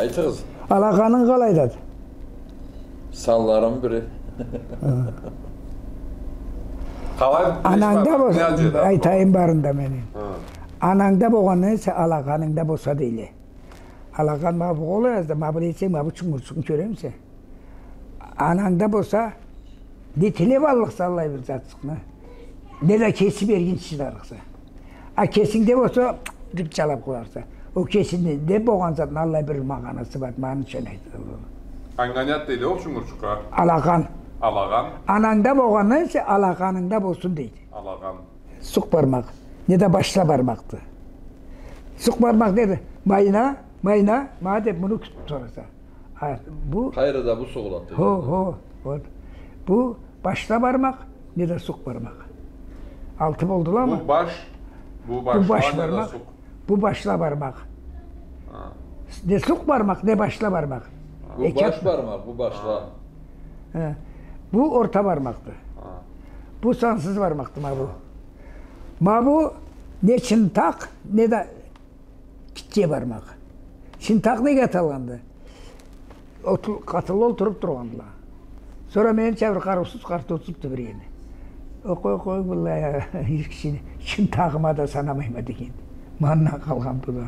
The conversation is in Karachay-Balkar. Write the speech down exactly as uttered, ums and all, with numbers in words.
Айтыгъыз. Алакъанынг къалайдады? Санларымы бири. Къалай? Анангда болса, айтайым барын да мени. Анангда болгъандан эсе алакъанынгда болса дейле. Алакъан ма бу къолу азда, ма бу эсе, ма бу чунгурчукъну кёремисе? Анангда болса, не тилеб аллыкъса аллай бир затчыкъны, не да кеси бергинчи чыдарыкъса. А кесингде болса, деп джалаб къоярса. Ол кесингде болгъан затны аллай бир магъанасы бар, ма аны ючюн айтылады. Анга не ат дейле ол чунгурчукъгъа? Алакъан. Алакъан. Анангда болгъандан эсе алакъанынгда болсун дейди. Алакъан. Сукъ бармакъ. Не да башла бармакъды. Сукъ бармакъ неди? Майна, майна, ма деп муну кютюб тураса. А бу... Къайрыда бу сукъ болады. Хо, хо, вот. Бу башла бармакъ, не да сукъ бармакъ. Алты болдуламы? Бу баш, бу башла, не да сукъ. Бу башла бармакъ. Не сукъ бармакъ, не башла бармакъ. Бу баш бармакъ, бу башла. Бу орта бармакъды. Бу сансыз бармакъды, ма бу. Ма бу не чынтакъ, не да гитче бармакъ. Чынтакъ неге аталгъанды? Къатынла олтуруб тургъандыла. Сора менича бир къарыусуз къарт отурубду бир ерине. О, къой, къой, быллай а, эр кишини чынтагъыма да санамайма деген. Мандан къалгъан бу да.